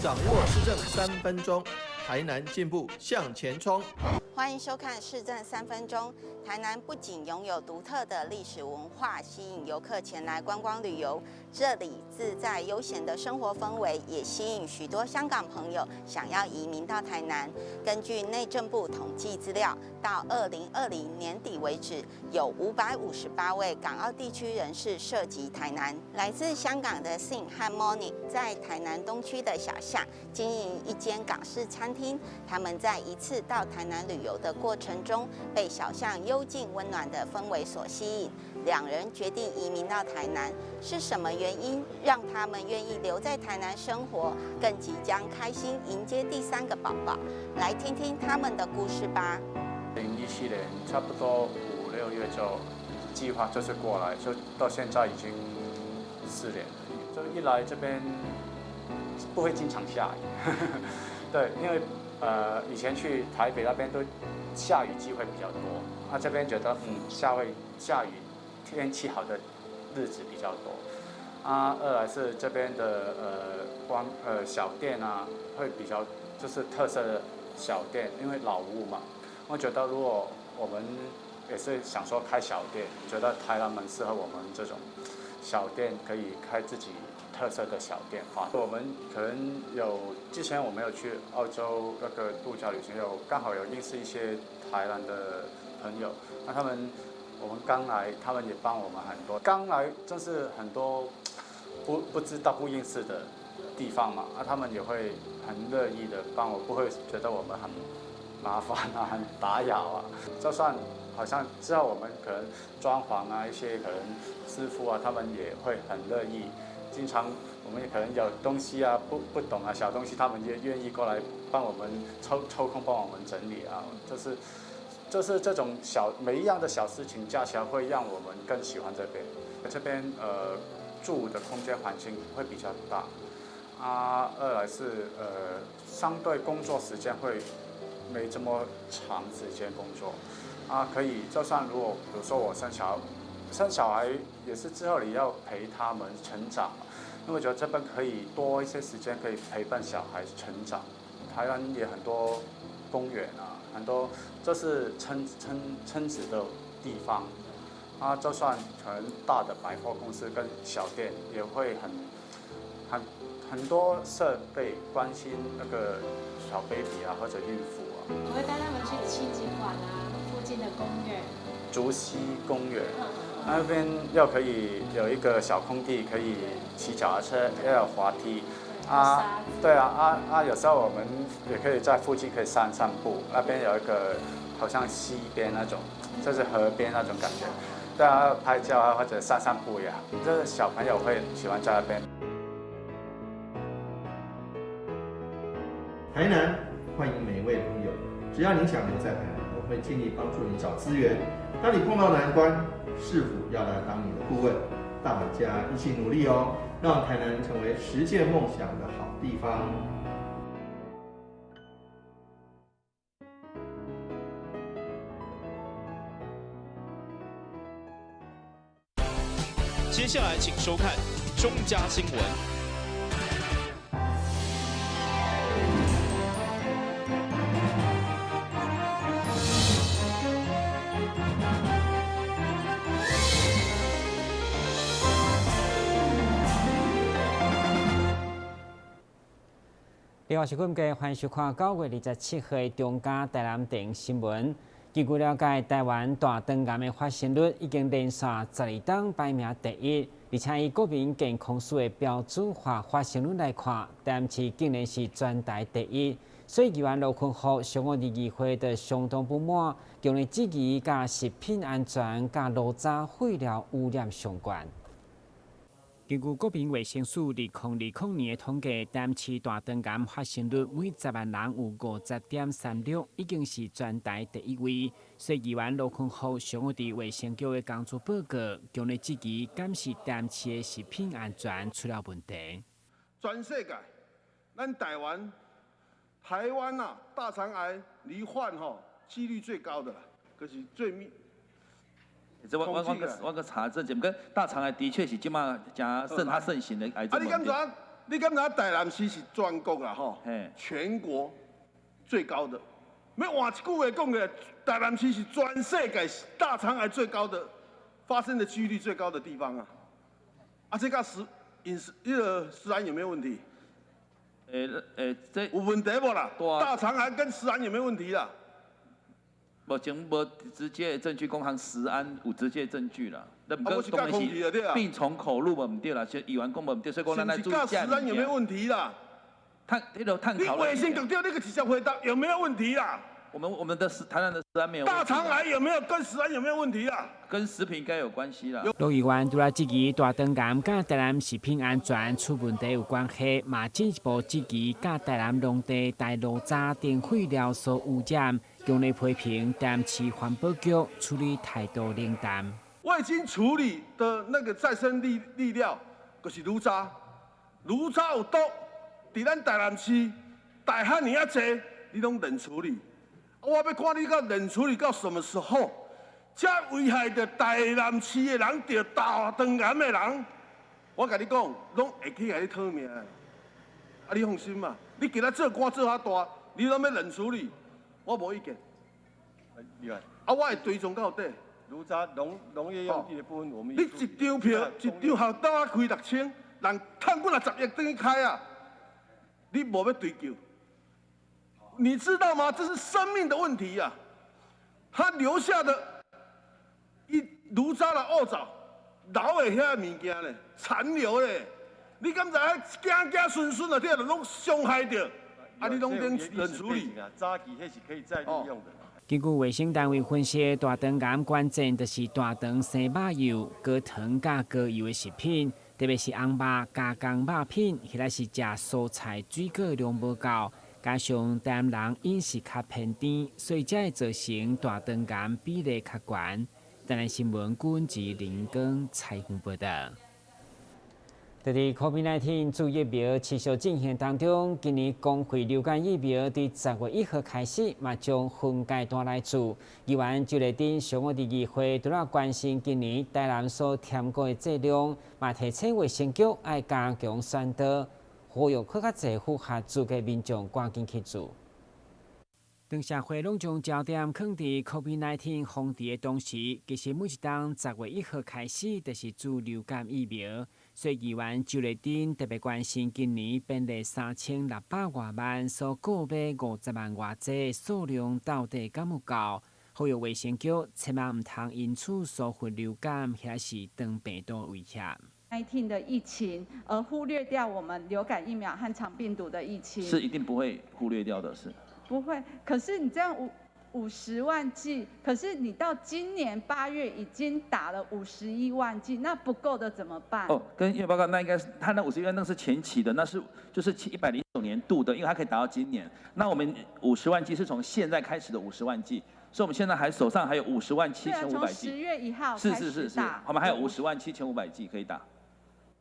掌握市政3分钟，台南进步向前冲。欢迎收看市政三分钟。台南不仅拥有独特的历史文化，吸引游客前来观光旅游，这里自在悠闲的生活氛围也吸引许多香港朋友想要移民到台南。根据内政部统计资料，到2020年底为止，有558位港澳地区人士设籍台南。来自香港的 Sing 和 Moni 在台南东区的小巷经营一间港式餐厅。他们在一次到台南旅游的过程中，被小巷幽静温暖的氛围所吸引，两人决定移民到台南。是什么原因让他们愿意留在台南生活，更即将开心迎接第三个宝宝？来听听他们的故事吧。 2017年差不多五六月就计划就是过来，就到现在已经4年了。就一来这边不会经常下雨，对，因为以前去台北那边都下雨机会比较多，那这边觉得下雨天气好的日子比较多。啊，二来是这边的光小店啊会比较就是特色的小店，因为老屋嘛。我觉得如果我们也是想说开小店，觉得台南蛮适合我们这种小店，可以开自己特色的小店。啊，我们可能有之前我们有去澳洲那个度假旅行，有刚好有认识一些台南的朋友，那他们我们刚来，他们也帮我们很多。刚来真是很多不知道不认识的地方嘛，啊，他们也会很乐意的帮我，不会觉得我们很麻烦啊，很打扰啊。就算好像之后我们可能装潢啊，一些可能师傅啊，他们也会很乐意。经常我们也可能有东西啊，不懂啊，小东西，他们也愿意过来帮我们抽抽空帮我们整理啊。就是这种小每一样的小事情加起来，会让我们更喜欢这边。这边住的空间环境会比较大，啊，二来是相对工作时间会没这么长时间工作，啊，可以就算如果比如说我生小孩也是之后你要陪他们成长，因为我觉得这边可以多一些时间可以陪伴小孩成长。台湾也很多公园啊，很多这是亲子的地方，啊，就算可能大的百货公司跟小店也会很多设备关心那个小 baby 啊或者孕妇啊。我会带他们去亲子馆啊，附近的公园。竹溪公园那边又可以有一个小空地，可以骑脚踏车，又有滑梯。啊，对啊，啊啊，有时候我们也可以在附近可以散散步，那边有一个好像溪边那种，就是河边那种感觉，对啊，拍照啊或者散散步也好，就是小朋友会喜欢在那边。台南欢迎每一位朋友，只要您想留在台南，我会尽力帮助你找资源。当你碰到难关，市府要来当你的顾问，大家一起努力哦，让台南成为实现梦想的好地方。接下来，请收看中嘉新闻。另外是今日欢迎收看9月27号的中嘉台南电新闻。根据了解，台湾大肠癌的发生率已经连续12冬排名第一，而且以国民健康署的标准化发生率来看，台南市竟然是全台第一。所以议员罗坤福上个日议会就相当不满，强烈质疑佮食品安全、佮炉渣废料污染相关。根据国民卫生署2020年的统计，台南市大肠癌发生率每10万人有50.36，已经是全台第一位。所以议员罗坤福上午伫卫生局的工作报告，强烈质疑，敢是台南市的食品安全出了问题。全世界，咱台湾，台湾啊，大肠癌罹患吼几率最高的啦，可是最密。这我阁查证，毋过大肠癌的确是这马诚盛较盛行的癌症。啊，你敢知？你敢知影台南市是全國啊吼？全國最高的。欲換一句話講咧，台南市是全世界大腸癌最高的發生的幾率最高的地方啊！啊，這個食飲食彼个食安有沒有問題？這有問題無啦？大腸癌跟食安有沒有問題啦？目前無直接的證據講和食安有直接證據啦。那毋過當然是病從口入嘛，毋對啦，議員講無毋對，所以講咱來注意食安有沒有問題啦？探彼个探討。你衛生局長，你閣直接回答有沒有問題啦？我們的食台南的食安沒有。大腸癌有沒有跟食安有沒有問題啊？跟食品應該有關係啦。陸議員除了質疑大腸癌佮台南食品安全出問題有關係，嘛進一步質疑佮台南農地大爐渣等廢料所污染，強烈批評台南市環保局處理態度冷淡。未經處理的那個再生粒料，就是爐渣，爐渣有毒，佇咱台南市大漢爾仔濟，你攏冷處理。我欲看你佮冷處理到什麼時候？這危害著台南市的人著大腸癌的人，我共你講，攏會去共你討命的。啊，你放心嘛，你今仔做官做遐大，你攏欲冷處理，我無意見。啊，我會追蹤到底。爐渣農業用地的部分，我們你一張票，一張校刀仔開6000，人趁幾若十億轉去開啊！你無欲追究？你知道嗎？這是生命的問題呀！他留下的一爐渣的惡藻，留的遐物件咧，殘留咧，你敢知影？子子孫孫啊，這攏傷害著，啊，你攏冷處理。渣體彼是可以再利用的。根據衛生單位分析，大腸癌關鍵就是大腸生肉油、高糖佮高油的食品，特別是紅肉加工肉品，或者是食蔬菜水果量無夠，加上台南人飲食較偏甜，所以才會造成大腸癌比例較懸。台南新聞君子林光採訪報道。佇 COVID-19 注疫苗持續進行當中，今年公費流感疫苗佇10月1號開始，嘛將分階段來注。議員周麗珍上午佇議會，除了關心今年台南所添購的劑量，嘛提醒衛生局愛加強宣導，呼籲閣較濟符合資格民眾趕緊去注。當社會攏將焦點囥佇 COVID-19 防治的同時，其實每一冬10月1號開始，就是注流感疫苗。所以議員周麗珍特別關心今年病例3600外萬所購買50萬外劑數量到底敢有夠？呼籲衛生局千萬毋通因此疏忽流感，抑是腸病毒威脅。 19的疫情，而忽略掉我們流感疫苗和腸病毒的疫情，是一定不會忽略掉的，是。不會，可是你這樣50萬劑，可是你到今年8月已經打了51萬劑，那不夠的怎麼辦？哦，跟議員報告，那應該是他那51萬那是前期的，那是就是109年度的，因為它可以達到今年。那我們五十萬劑是從現在開始的五十萬劑，所以我們現在還手上還有50萬7500劑。10月1號是是是是，我們還有50萬7500劑可以打。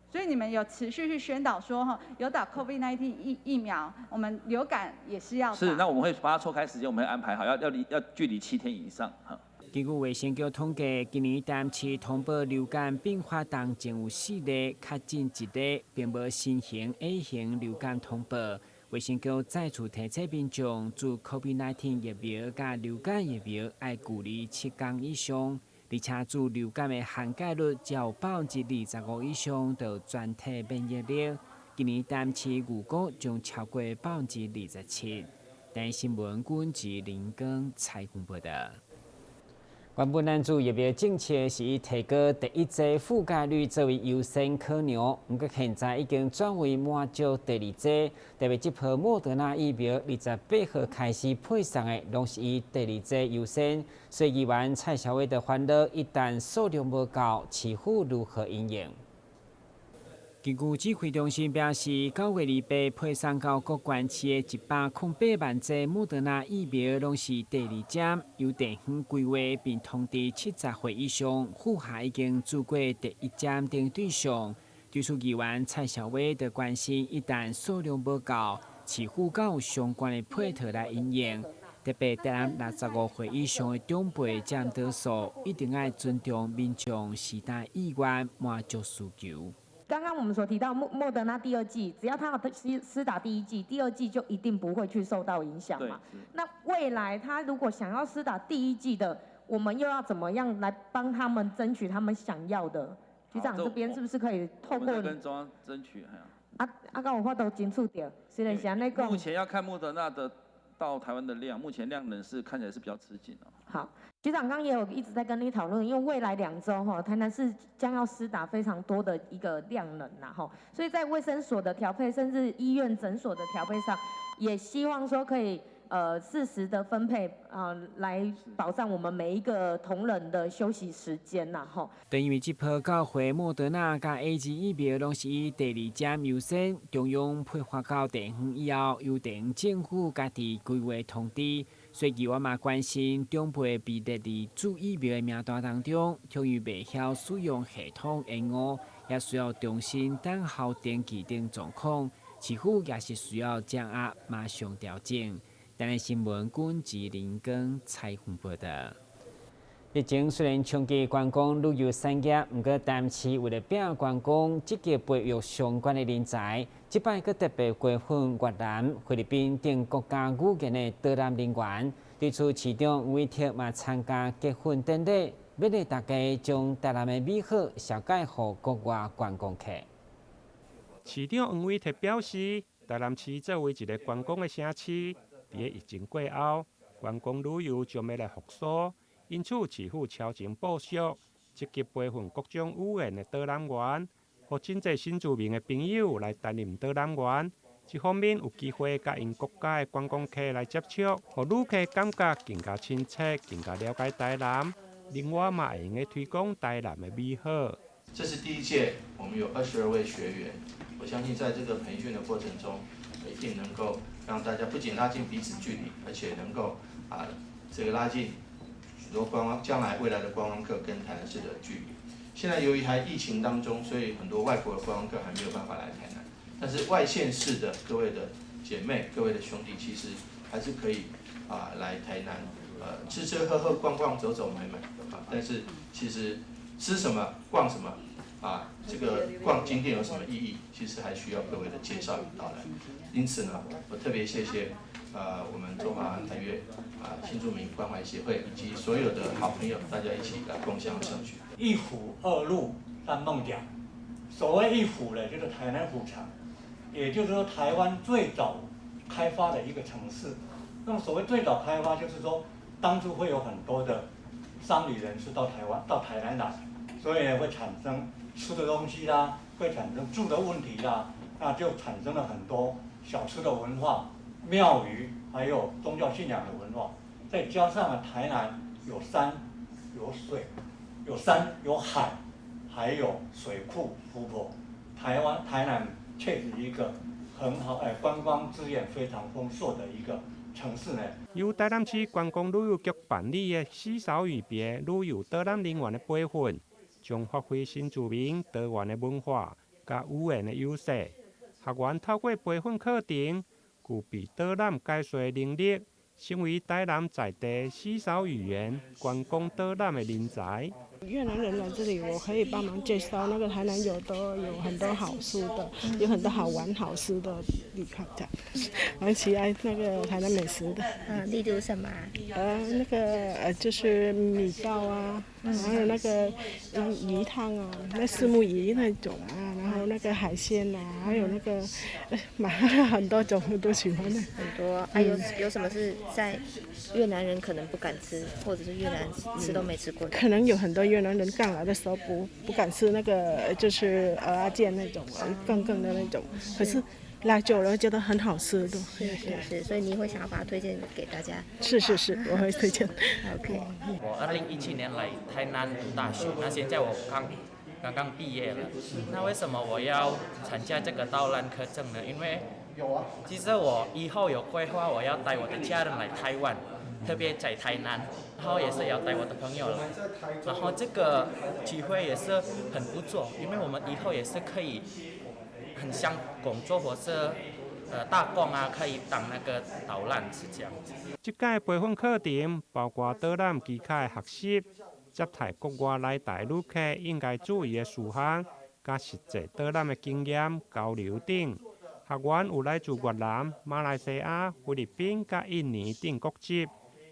所以你們有持續去宣導說，哈，有打 COVID-19 疫苗，我們流感也是要打。是，那我們會把它錯開時間，我們會安排好，要距離7天以上，哈。根據衛生局統計，今年台南市通報流感併發重症有四例，確診一例，並無新型 A 型流感通報。衛生局再次提醒民眾，注 COVID-19 疫苗佮流感疫苗愛距離7天以上。而且注流感的涵蓋率只有25%以上，就全體免疫力。今年台南市預估將超過27%。台新聞君子林光採訪報道。原本咱注疫苗政策是以提高第一劑覆蓋率作為優先考量，毋過現在已經轉為滿足第二劑。特別這波莫德納疫苗28號開始配送的，攏是以第二劑優先。所以議員蔡蕭偉的煩惱，一旦數量無夠，市府如何因應？根據指揮中心表示，9月28配送到各縣市的108萬劑莫德納疫苗，攏是第二針，由地方規劃並通知70歲以上符合已經注過第一針等對象。對此議員蔡蕭偉就關心，一旦數量無夠，市府敢有相關的配套來因應。特別台南65歲以上的長輩佔多數，一定愛尊重民眾時代意願，滿足需求。剛剛我們所提到莫德納第二劑，只要他有施打第一劑，第二劑就一定不會去受到影響嘛。那未來他如果想要施打第一劑的，我們又要怎麼樣來幫他們爭取他們想要的？局長這邊是不是可以透過？跟中央爭取。啊啊，敢有法度爭取著？雖然是按呢講。目前要看莫德納的到台灣的量，目前量能是看起來是比較吃緊哦。好，局長剛剛也有一直在跟你討論，因為未來2週哈，台南市將要施打非常多的一個量能呐哈，所以在衛生所的調配，甚至醫院診所的調配上，也希望說可以適時的分配啊，來保障我們每一個同仁的休息時間呐吼。但因為這波九會莫德納佮 AZ 疫苗攏是以第二針優先，中央批發到地方以後，由地方政府家己規劃通知。所以議員嘛關心長輩被列佇注疫苗的名單當中，由於袂曉使用系統延誤，也需要重新等候登記等狀況，市府也是需要掌握馬上調整。台南新聞軍吉林根采訪報道。疫情雖然衝擊觀光旅遊產業，毋過台南市為了拼觀光，積極培育相關的人才。這擺閣特別培訓越南、菲律賓等國家語言的導覽人員。對此，市長黃偉哲嘛參加結訓典禮，勉勵大家將台南的美好紹介予國外觀光客。市長黃偉哲表示，台南市作為一个觀光的城市，佇咧疫情過後，觀光旅遊將欲來復甦。因此，市府超前部署，積極培訓各種語言的導覽員，予真濟新住民的朋友來擔任導覽員。一方面有機會佮𪜶國家的觀光客來接觸，予旅客感覺更加親切，更加了解台南。另外嘛，會用得推廣台南的美好。這是第一屆，我們有22位學員，我相信在這個培訓的過程中，一定能夠讓大家不僅拉近彼此距離，而且能夠啊，這個拉近許多觀光將來未來的觀光客跟台南市的距離。現在由於還疫情當中，所以很多外國的觀光客還沒有辦法來台南。但是外縣市的各位的姐妹、各位的兄弟，其實還是可以啊來台南，吃吃喝喝、逛逛、走走、買買啊。但是其實吃什麼、逛什麼啊，這個逛景點有什麼意義？其實還需要各位的介紹與導覽。因此呢，我特別謝謝我們中華台越啊新住民關懷協會以及所有的好朋友，大家一起來共襄盛舉。一府二鹿三艋舺，所謂一府呢，就是台南府城，也就是說台灣最早開發的一個城市。那麼所謂最早開發，就是說當初會有很多的商旅人士到台灣、到台南來，所以會產生吃的東西啦，會產生住的問題啦，那就產生了很多小吃的文化、廟宇，還有宗教信仰的文化。再加上啊，台南有山、有水、有山有海，還有水庫、湖泊。台灣台南確實一個很好，觀光資源非常豐碩的一個城市呢。由台南市觀光旅遊局辦理的四艘語別旅遊導覽人員的培訓，將發揮新住民多元的文化佮語言的優勢。學員透過培訓課程，具備導覽解說能力，成為台南在地四艘語言觀光導覽的人才。越南人來這裡，我可以幫忙介紹那個台南有很多好吃的，有很多好玩好吃的地方，這樣，很喜愛那個台南美食的。嗯，例如什麼？那個就是米糕啊，還有那個魚湯啊，那虱目魚那種啊，然後那個海鮮啊，還有那個，蠻很多種都喜歡的。很多啊，有什麼是在越南人可能不敢吃，或者是越南吃都沒吃過？可能有很多越南人剛來的時候不敢吃那個，就是蚵仔煎那種，羹羹的那種，可是來久了覺得很好吃的。是是是，所以你會想要把它推薦給大家？是是是，我會推薦。 OK。我2017年來台南讀大學，那現在我剛剛剛畢業了。那為什麼我要參加這個導覽課程呢？因為其實我以後有規劃，我要帶我的家人來台灣，特別在台南，然後也是要帶我的朋友來。然後這個機會也是很不錯，因為我們以後也是可以很像工作或是打工啊，可以當那個導覽是這樣子。這屆培訓課程包括導覽技巧的學習、接待國外來台旅客應該注意的事項，佮實際導覽的經驗交流等。學員有來自越南、馬來西亞、菲律賓佮印尼等國籍，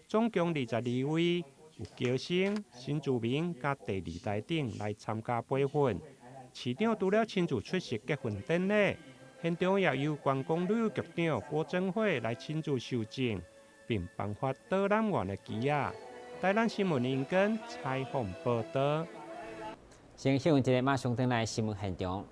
總共22位，有僑生、新住民佮第二代等來參加培訓。市長除了親自出席結訓典禮，現場也由觀光旅遊局長郭貞慧來親自授證，並頒發導覽員的旗仔。台南新聞林根採訪報導。先休一下，馬上轉來新聞現場。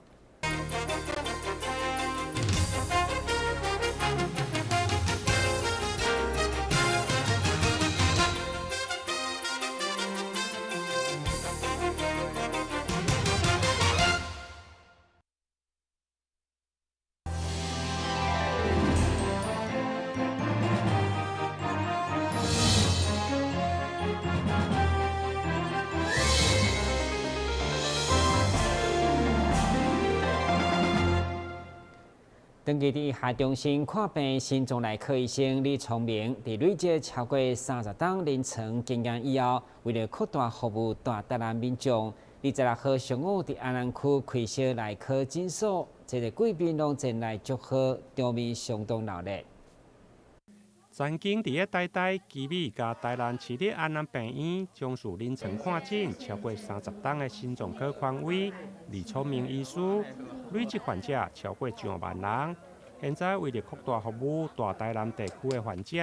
長期佇醫學中心看病，心臟內科醫生李聰明，佇累積超過30冬臨床經驗以後，為了擴大服務大台南民眾，26號上午佇安南區開設內科診所，這個貴賓攏前來祝賀，場面相當鬧熱。曾經佇咧台大、奇美佮台南市立安南病院從事臨床看診超過30冬的心臟科權威李聰明醫師，累計患者超過上萬人。現在為了擴大服務大台南地區的患者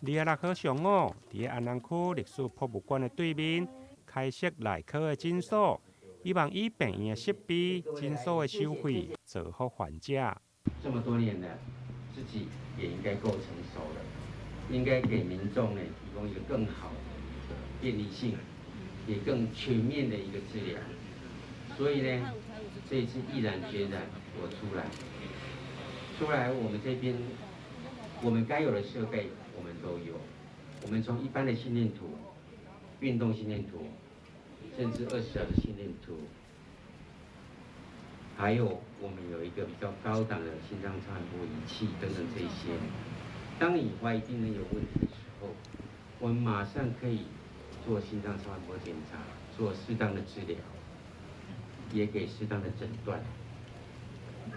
，26號上午，佇咧安南區歷史博物館的對面開設內科的診所，希望以病院的設備、診所的收費造福患者。這麼多年了，自己也應該夠成熟了，應該給民眾呢提供一個更好的一個便利性，也更全面的一個治療。所以呢，這一次毅然決然，我出來，出來我們這邊，我們該有的設備我們都有，我們從一般的心電圖、運動心電圖，甚至20小時心電圖，還有我們有一個比較高檔的心臟超音波儀器等等這些。當你懷疑病人有問題的時候，我們馬上可以做心臟超音波檢查，做適當的治療，也給適當的診斷，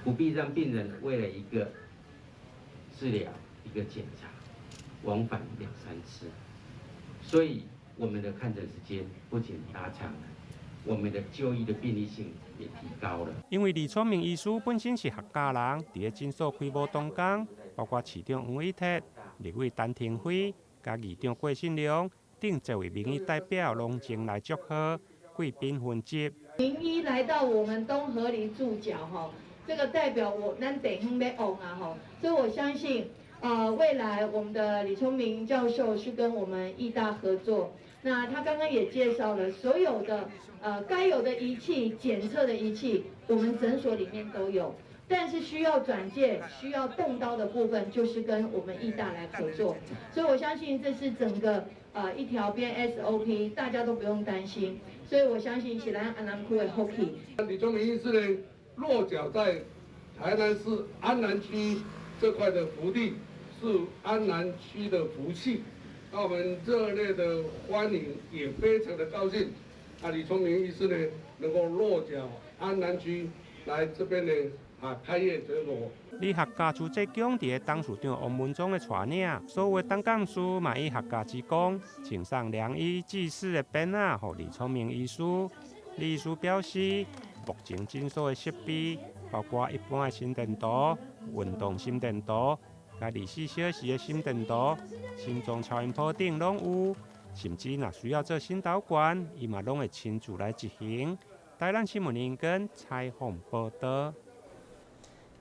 不必讓病人為了一個治療、一個檢查，往返2、3次。所以我們的看診時間不僅拉長了，我們的就醫的便利性也提高了。因為李聰明醫師本身是客家人，佇咧診所開無同工，包括市長黃偉哲、立委陳亭妃、佮議長郭信良等這位民意代表攏前來祝賀，貴賓雲集。名醫來到我們東河里駐腳，哈，這個代表我咱地方欲旺啊，哈，所以我相信，未來我們的李聰明教授是跟我們義大合作。那他剛剛也介紹了所有的該有的儀器、檢測的儀器，我們診所裡面都有。但是需要轉介、需要動刀的部分，就是跟我們義大來合作。所以我相信這是整個一條邊 SOP，大家都不用擔心。所以我相信是咱安南區的福氣。李聰明醫師呢，落腳在台南市安南區這塊的福地，是安南區的福氣。那我們熱烈的歡迎，也非常的高興。啊，李聰明醫師呢，能夠落腳安南區來這邊呢，啊，開業診所。理學家朱浙江佇咧董事長王文忠的帶領，所有董監事嘛以客家之光，贈送良醫濟世的匾仔，予李聰明醫師。李醫師表示，目前診所的設備包括一般的心電圖、運動心電圖、佮24小時的心電圖、心臟超音波等攏有，甚至若需要做心導管，伊嘛攏會親自來執行。台南新聞林根採訪報導。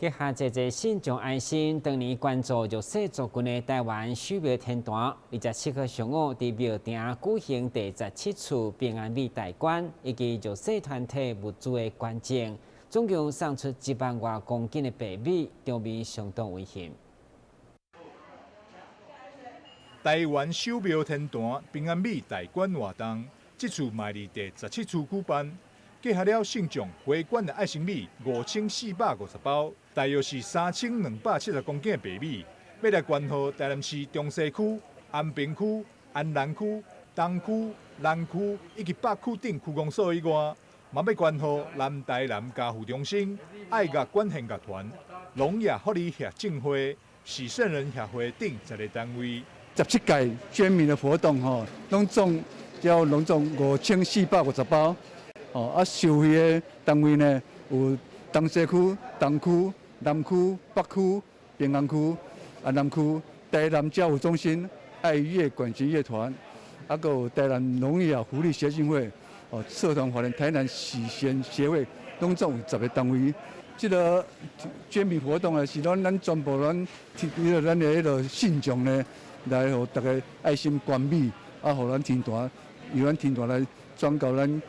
閣下這個信眾安心，當年關注弱勢族群的台灣守廟天壇，27號上午佇廟埕舉行第17次平安米大捐，以及弱勢團體物資的捐贈，總共送出1萬外公斤的白米，場面相當溫馨。台灣守廟天壇平安米大捐活動，這次嘛是第17次舉辦。結合了信眾回捐的愛心米5450包，大約是3270公斤的白米，欲來捐予台南市中西區、安平區、安南區、東區、南區以及北區等區公所以外，嘛欲捐予南台南家扶中心、爱乐管弦乐团、聋哑福利协进会、喜圣人协会等10个单位。17届捐米的活动吼，拢总要拢总5450包，哦，啊，受惠的单位呢有东西区、东区、南区、北区、平安区、啊南区台南家扶中心、爱乐管弦乐团，啊，阁有台南聋哑福利协进会，哦，社团法人台南喜贤协会，拢总有10个单位。这个捐米活动啊，是咱咱全部咱迄个咱的彼个信众呢，来予大家爱心捐米，啊，予咱天坛，由咱天坛来转交咱，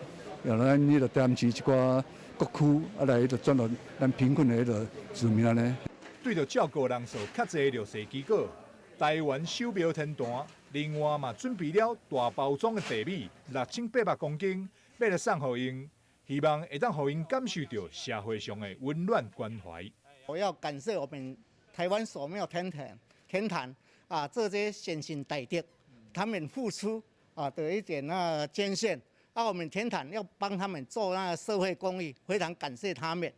让咱彼个台南市一寡各区，啊来彼个转予咱贫困的彼个住民按呢。对著照顾人数较济的弱势机构，台湾守庙天坛另外嘛准备了大包装的白米6800公斤，欲来送予𪜶，希望会当予𪜶感受著社会上的温暖关怀。我要感谢我们台湾守庙天坛，天坛啊，这些先贤大德，他们付出啊的一点那捐献，啊，我们天坛要帮他们做那个社会公益，非常感谢他们。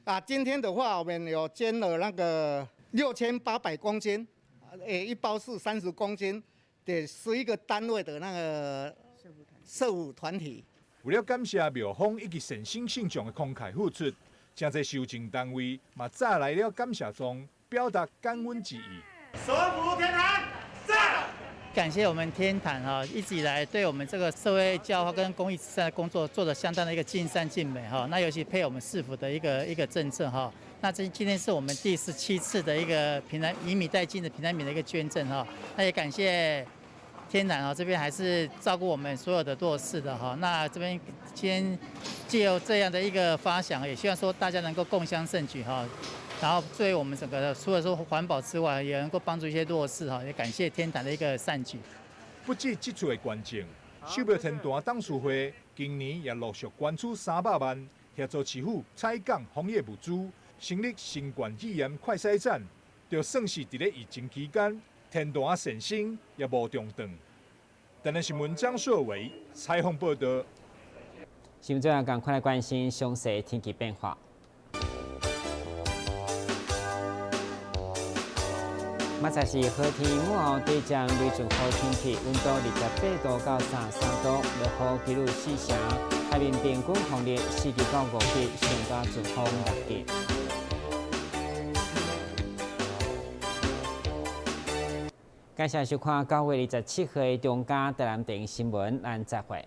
啊，今天的话，我们有捐了那个6800公斤，诶，一包是30公斤的11个单位的那个社福团体。为了感谢庙方以及善心信众的慷慨付出，诚济受赠单位嘛早来了感谢状，表达感恩之意。守福天坛赞！感谢我们天坛哈，一直以来对我们这个社会教化跟公益慈善的工作做得相当的一个尽善尽美哈。那尤其配合我们市府的一个政策哈。那这今天是我们第17次的一个平安以米代金的平安米的一个捐赠哈。那也感谢天坛啊，这边还是照顾我们所有的弱势的哈。那这边今天借由这样的一个发想，也希望说大家能够共襄盛举哈。然后对我们整个除了说环保之外，也能够帮助一些弱势哈。也感谢天坛的一个善举。不止这次的捐赠，守庙天坛董事会今年也陆续捐出300万，协助市府采购防疫物资，成立新冠肺炎快筛站，就算是伫咧疫情期间，天坛善心也无中断。台南新闻张硕维采访报道。新闻最后，赶快来关心详细天气变化。明仔是好天，午后短暂雷阵雨天气，温度28度到33度，落雨几率4成，海面平均风力4级到5级，上大阵风6级。感谢收看9月27号的中嘉台南电新闻，咱再会。